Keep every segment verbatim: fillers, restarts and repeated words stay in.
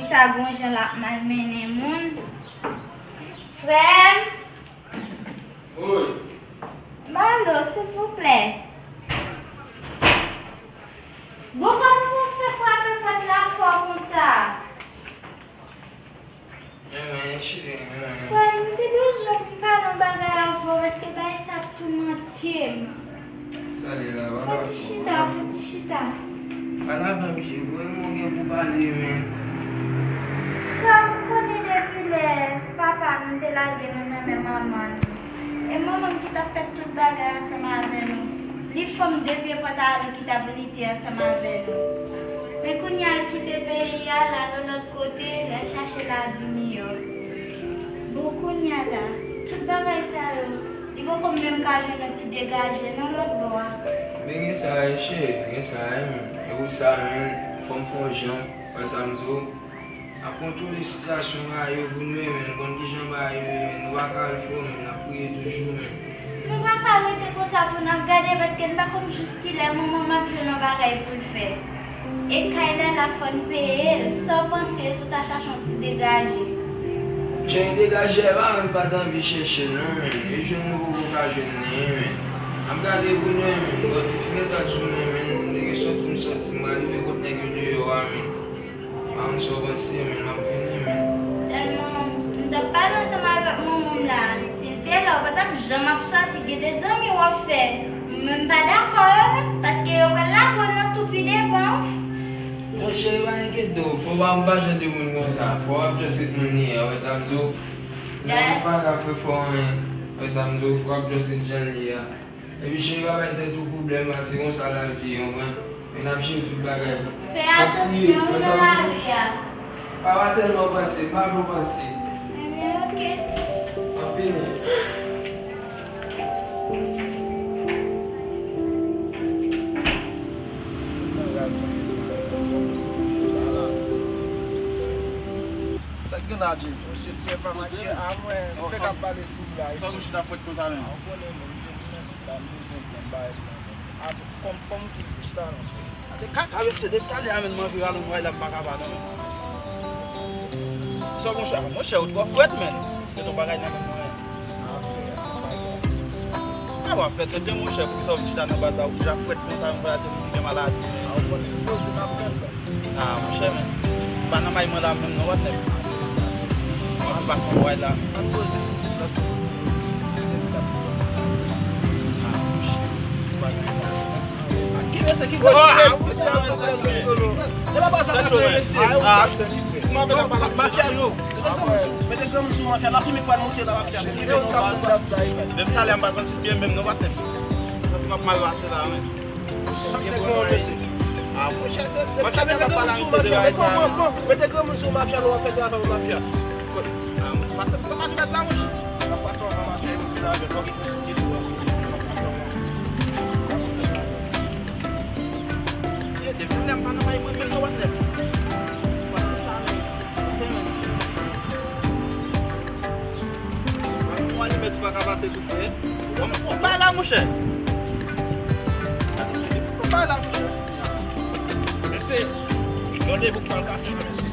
Sa gon jan l ap malmennen moun. Frè m. Wi. Ba lo, silvouplè. Bon, kòman w fè frape pòt la fò konsa? Frè m, m te bezwen pale yon bagay avè w, paske bagay sa ap toumante m. Sa ye la, pa... Fò ti chita, fò ti chita. Pale avè m, cheri, mwen gen pou pale, men. Frè m, ou konnen depi lè papa nou te lage nou nan men manman nou. E manman m ki t ap fè tout bagay ansanm avè nou. Li fè m devye pòt a li ki t ap lite ansanm avè nou. Men kounye a l kite peyi a, l al yon lòt kote, l al chache lavi miyò. Bon, kounye a la, tout bagay sa yo, li poko menm ka jwenn yon ti degaje non lòt bò a. Men gen sa ye, cheri, gen sa ye, men. E pou sa menm, fò m fè yon jan, wè sa m di w. N ap kontwole sitiyasyon bagay yo pou nou, men, nou konn kijan bagay yo ye, men, nou pa ka al fò, men, n ap priye toujou, men. Nou pa ka rete konsa pou n ap gade, paske n pa konn jis kilè manman m ap jwenn yon bagay pou l fè. E kay la, la fò n peye l. Sa w panse si w ta chache yon ti degaje? Cheri, degaje a pa menm pa t anvi chèche l non, men. E jwenn nou poko ka jwenn li, men. N ap gade pou nou, men. Lòt li fin antre sou mwen, men. M te gen sòti m sòti, m rive kot nèg yo deyò a, men. Pa konn sa w panse, men m ap vini, men. Sèlman, m t ap pale ansanm avèk manman m la. Si l te la, ou pa t ap janm ap sòti. Gen de zanmi w ap fè. Men m pa dakò yo, non, paske yo pral lage w nan tou pi devan. Non, cheri, pa enkyete w. Fò w pa, m pa jan de moun konsa. Fò w ap just ret moun li ye, wè sa m di w. Zanmi pa ka fè fò anyen. Wè sa m di w, fò w ap just ret jan li ye a. Epi cheri, pa bay tèt ou pwoblèm la, se konsa lavi ye, konprann? Men n ap jere tout bagay. Fè atansyon nan lari a. Pa, pa tèlman panse, pa vle w panse. Ebyen, oke. Anpil. Sa k gen la, Jimmy? Monchè, Pierre pa mache a mwen, fèk ap pale sou blayi. Sa w chita fwèt konsa menm? A, ou konnen, men, m te vin nan sou la, m bezwen pran bagay pou mwen. A, kòm, kòm ki chita non, frè? A, te ka travèse depi talè a, men, m anvi rale yon bagay la, m pa ka pa non, men. Sa, monchè, monchè, ou twò fwèt, men. Gen yon bagay nan men mwen. A, frè, a, bagay. A, w ap fè tenten, monchè, poukisa w chita nan baz la, ou chita fwèt konsa, m kwè se pou gen maladi, men. A, ou konnen, m poze, m ap tann, baz. A, monchè, men. Pa nan may mwen la menm non, patnè. Mwen ap pase yon bagay la. A, monchè. Ki mesye ki... Mafya yo. Mete granmoun sou mafya, lafimen pral monte la, mafya. Depi talè m pa santi byen menm non, patnè. Santi m ap mal pase la, men. Mafya mete granmoun sou mafya, men kòman, bon, mete granmoun sou mafya, nou ap fè travay mafya. Ou pa la, monchè. Ou pa la, monchè. Mesye, yon de bouk mal kase, mesye.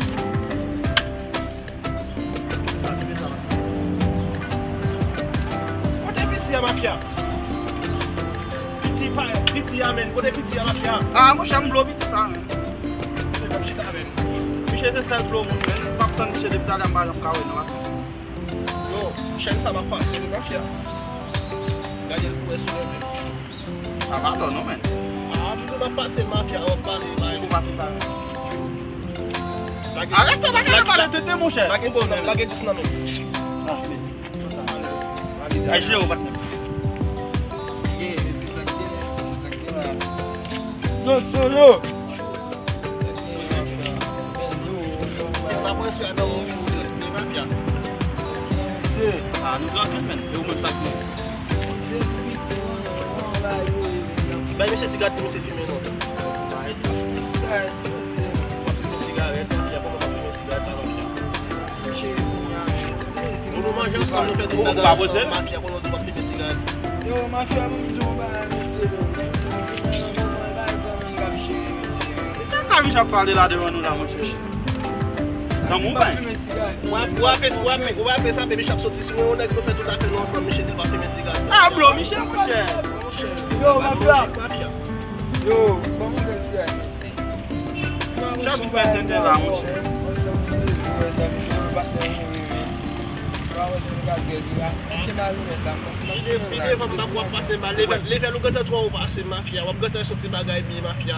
Kote piti a, mafya? Piti pa, piti a, men. Kote piti a, mafya? A, monchè, m blow piti sa, men. Misye se sèl blow moun, men. M p ap tann misye depi talè, m pa janm ka wè non. Yo, chèn sa m ap pase li, mafya. Gade l pou wè si w renmen. Sa pa dò non, men. A, m di w m ap pase l, mafya, w ap pale, bay. Ou pase sa, men. Arete, pa gade pale tete, monchè. Lage dis nan men. Lage dis nan men. A, men. Ay, jere w, patnè. Yo, solo. Bay mesye siga pou misye fimen non. Sigarèt, sigarèt, sigarèt, sigarèt. Ou pa poze l? Yo, mafya, ban m di w yon bagay, mesye, yo. Sa k ap jis ap pale la devan nou la, monchè? Zanmi w bay. W ap, w ap, w ap, w ap sa, baby, chak soti sou yon nèg, nou fè tout afè nou ansanm, Michel, li pa fimen siga. Ah, bro, Michel, monchè. Yo, mafya. Mafya. Yo, kòman fè siga, mesye? Chak jou fè tenten la, monchè. Pi devan, pi devan, m pa kwè patnè m a leve, leve l ou gentan twò wo pase, mafya. W ap gentan soti bagay byen, mafya.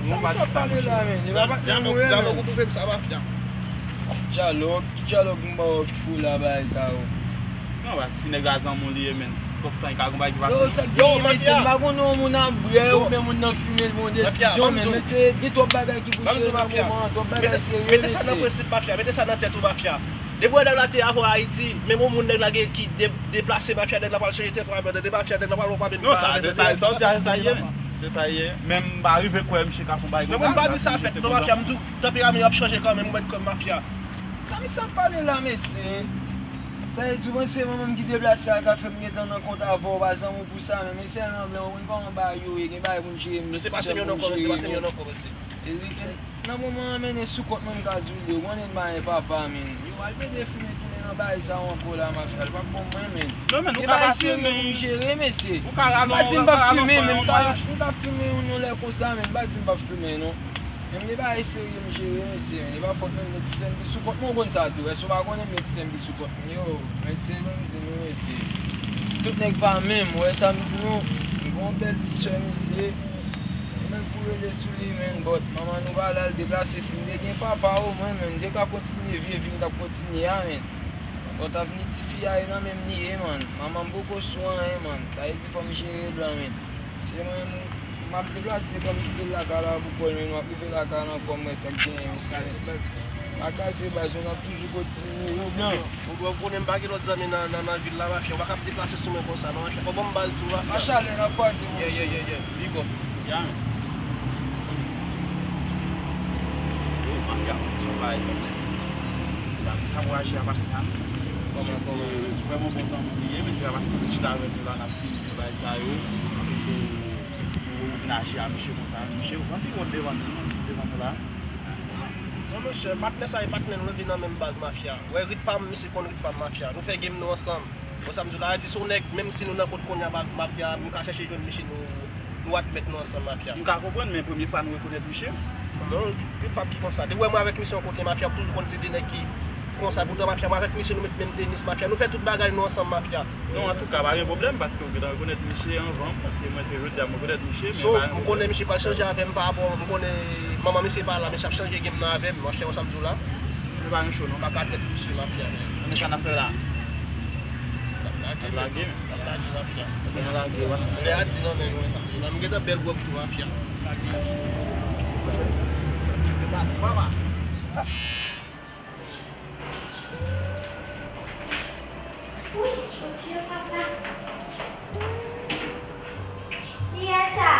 Sa m ap pale la, men. Dyalòg, dyalòg ou pwouve m sa, mafya. Dyalòg? Ki dyalòg m ba w ki fou la, bagay sa yo? Non, baz, si nèg la zanmi w li ye, men. Tout tan, li ka gon bagay ki pase. Yo, sa k genyen, mesye, m pa konnen yon moun ap bwè, oubyen moun nan fimen, l pran yon desizyon, men, mesye, gen twòp bagay ki bouche nan moman an, twòp bagay serye, mesye. Mete sa nan prensip, mafya, mete sa nan tèt ou, mafya. Depi w wè nèg la te avè w Ayiti, menm yon moun nèg la gen ki de-, deplase, mafya, nèg la pral chanje tèt ou, depi mafya, nèg la pral wè w pa menm. Non, sa, se sa, sa w di a, se sa l ye, men. Se sa l ye. Men m pa rive kwè misye ka fè yon bagay konsa. Men mwen m pa di sa fèt, non, mafya, m tou, tanperaman yo ap chanje kanmenm, ou mèt kwè m, mafya. Sa misye ap pale la, mesye? Sa vle di, ou panse manman m ki deplase a ka fè m gentan nan kont avè w, pa zanmi w pou sa, men mesye, nan blan, ou konn kòman bagay yo ye, gen bagay pou n jere, men ti sè m pou n jere, men. Nan moman an, men, e sou kont mwen m ka di w li, ou konnen m pa gen papa, men. Yo, al mete fimen tounen nan bagay sa yo ankò la, mafya, li p ap bon mwen, men. Non, men, ou ka pa fimen, pou m jere, mesye. Ou ka rale yon, ou ka rale yon san yon mach. M pa di m p ap fimen, men m ka, m ka fimen yon, yon lè konsa, men m pa di m p ap fimen, non. Men m gen bagay serye m jere, mesye, men. E pa fòt mwen, men ti sè m ki sou kont mwen, ou konn sa tou. Èske ou pa konnen men ti sè m ki sou kont mwen? Yo, mesye, ban m di nou, mesye. Tout nèg pa menm, ou wè sa m di nou? M gen yon bèl ti sè, mesye. Mwen menm pou rele sou li, men, but manman nou pa la, l deplase. Si m te gen papa omwen, men, m te ka kontinye vye vi m t ap kontinye a, men. But avni tifi a, e nan men m li ye, man. Manman m poko sou anyen, man. Sa vle di fò m jere blan, men. Se mwen, m, m ap deplase, fò m kite l lakay la pou kò l, men, m ap rive lakay la ankò, m wè sa k genyen, mesye. Pa kraze, baz, nou ap toujou kontinye, yo, blan. Ou, ou konnen m pa gen lòt zanmi nan, nan, nan vil la, mafya. Ou pa ka ap deplase sou mwen konsa, non, mafya. Fò ban m baz tou, mafya. Machalè, n ap kwaze, monchè. Yeah, yeah, yeah, yeah. Big up. Ya, men. Yo, mafya, se yon bagay, se pa konsa pou aji a, mafya. Kòman, kòman? Vrèman bon zanmi li ye, men, se pa paske nou chita avèk nou la, n ap fini bagay sa yo. Pou, pou vin aji a, misye konsa. Misye, pran ti wòl devan nou, devan nou la. Non, monchè, patnè sa e patnè nou, nou vin nan menm baz, mafya. Wè rit pa m, misye konn rit pa m, mafya. Nou fè game nou ansanm. Bon, sa m di w la, di se yon nèg, menm si nou nan kont kounye a, ma-, mafya, nou ka chèche jwenn misye, nou, nou admèt nou ansanm, mafya. M ka konprann, men premye fwa nou rekonèt misye. Non, rit pa m ki konsa. Depi w wè mwen avèk misye yon kote, mafya, m toujou konn se de nèg ki konsa. Poutan, mafya, mwen avèk misye, nou met menm tenis, mafya. Nou fè tout bagay nou ansanm, mafya. Non, antouka, pa gen pwoblèm, paske ou gentan rekonèt misye anvan, paske mwen se jodi a mwen rekonèt misye, men pa gen pwoblèm. So, m konnen misye pral chanje avè m pa rapò, m konnen manman misye pa la, misye ap chanje game nan avè m, monchè, wè sa m di w la. Misye pa gen cho, non. Pa ka trèt misye, mafya. Men sa n ap fè la? N ap lage, men. N ap lage, mafya. N ap lage, mafya. Lè a di nan men nou, wè sa m di w la. M gentan bèl gwòg tou, mafya. Lage. Se pati, papa. Wi, Bondye, papa. Kiyès sa?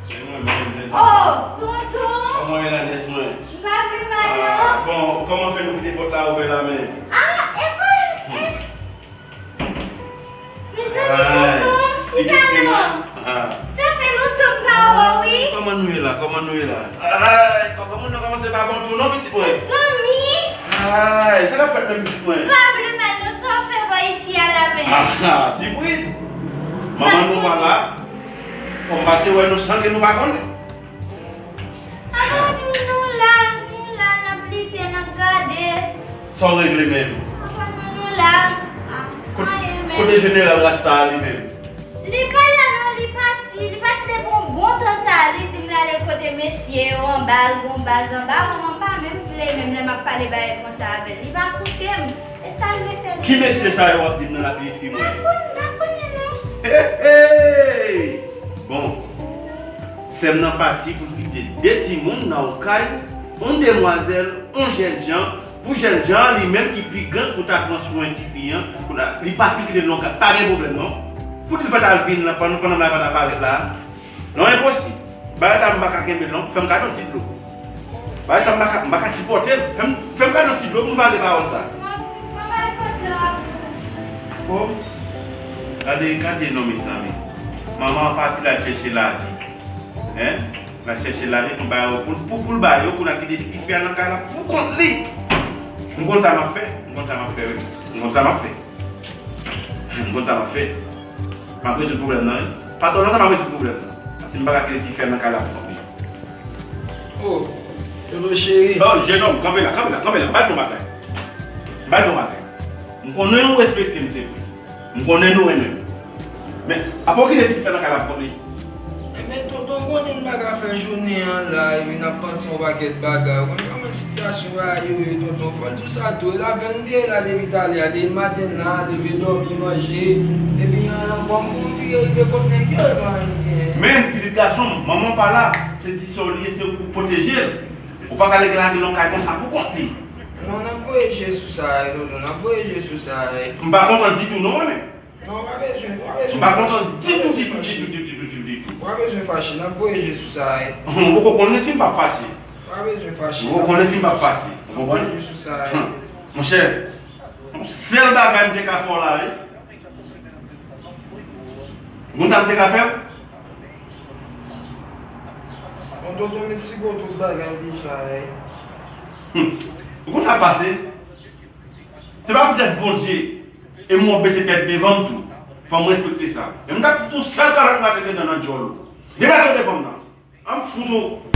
Se mwen menm, Bondye. Oh, tonton. Kòman w ye la, nyès mwen? M pa pi mal, non. Ah, bon, kòman fè nou kite pòt la ouvè la, men? Ah, e pa, e, mezanmi, tonton, chita non. Ah. Sa fè lontan m pa wè w, wi. Kòman nou ye la? Kòman nou ye la? Ay, kòkò moun nan kòmanse pa bon tou non, pitit mwen. Zanmi. Ay, sa k ap fèt menm, pitit mwen? M pa vle mal non, sa w fè bò isi a la menm? Ah, ah, sipriz. Manman nou pa la. Fò m pase wè nou san ke nou pa konnen. Apa nou, nou la, nou la, n ap lite, n ap gade. Sa w regle menm? Apa nou, nou la. Ah, kote, anyen menm. Kote jeneral Rasta a li menm? Li pa la non, li pati, li pati depi yon bon tan sa, li di m l ale kote mesye yo anba, l gon baz anba, manman m pa menm vle, menm lè m ap pale bagay konsa avè l, li pa koute m, e sa l mete m. Ki mesye sa yo w ap di m nan l ap vin fi mwen? M pa konn, m pa konnen non. Hey, hey! Bon, sè m nan pati pou l kite de timoun nan yon kay, yon demwazèl, yon jèn jan, pou jèn jan an, li menm ki pi gran pou ta pran swen tifi an, pou la, li pati kite l nan yon kay, pa gen pwoblèm non. Pou di l pa t al vin la, pandan, pandan m la pa t ap parèt la. Non, enposib. Bagay sa m pa ka kenbe l non. Fè m kado ti dlo. Bagay sa m pa ka, m pa ka sipòte l. Fè m, fè m kado ti dlo pou m pale pawòl sa. Oh. Gade, gade non, mezanmi. Manman an pati l al chèche lavi. Hein? L al chèche lavi pou bay yo, pou, pou, pou l bay yo, pou n al kite tifi a nan kay la pou kont li. M konn sa m ap fè. M konn sa m ap fè, wi. M konn sa m ap fè. M konn sa m ap fè. M ap rezoud pwoblèm nan, wi. Patwon, lontan m ap rezoud pwoblèm nan. Paske m pa ka kite ti frè m nan kay la pou kont li. Oh, Dodo cheri. Oh, jenòm, kanpe la, kanpe la, kanpe la. M ba l yon bagay. M ba l yon bagay. M konnen ou respekte m, se vre. M konnen nou renmen m. Men, apa w kite pitit la nan kay la pou kont li? Men tonton, konnen n pa ka fè jounen an la, epi n ap panse yon pakèt bagay. Ou konn kòman sitiyasyon bagay yo ye, tonton. Fò l di w sa tou. E lapenn m te ye la depi talè a, depi maten la, leve dòmi, manje. Epi, an, bon, m vire rive kot nèg yo, e pa anyen. Men, pitit gason m, manman w pa la, se ti sè w li ye, se ou k pou pwoteje l. Ou pa ka lage l nan yon kay konsa pou kont li. Non, n ap voye je sou sa, e, tonton, n ap voye je sou sa, e. M pa kontan ditou, non, mwen menm. Non, w pa bezwen, w pa bezwen M pa fache. kontan ditou, ditou, ditou, ditou, ditou, ditou, ditou. W pa bezwen fache, n ap voye je sou sa, e. Ou poko konnen si m p ap fache. W pa bezwen fache. Ou poko konnen si m p ap fache. Ou N ap voye konprann? Je sou sa, e. Hum. Monchè, yon sèl bagay m te ka fè w la, wi. Ou konn sa m te ka fè w? Bon, tonton, m esplike w tout bagay deja, e. Hum. Ou konn sa k pase? Se pa poutèt Bondye e m wè w bese tèt devan m tou. Fò m respekte sa. Men m t ap fout yon sèl kalòt mache dedan nan djòl ou. Deplase w devan m nan. An m fout ou.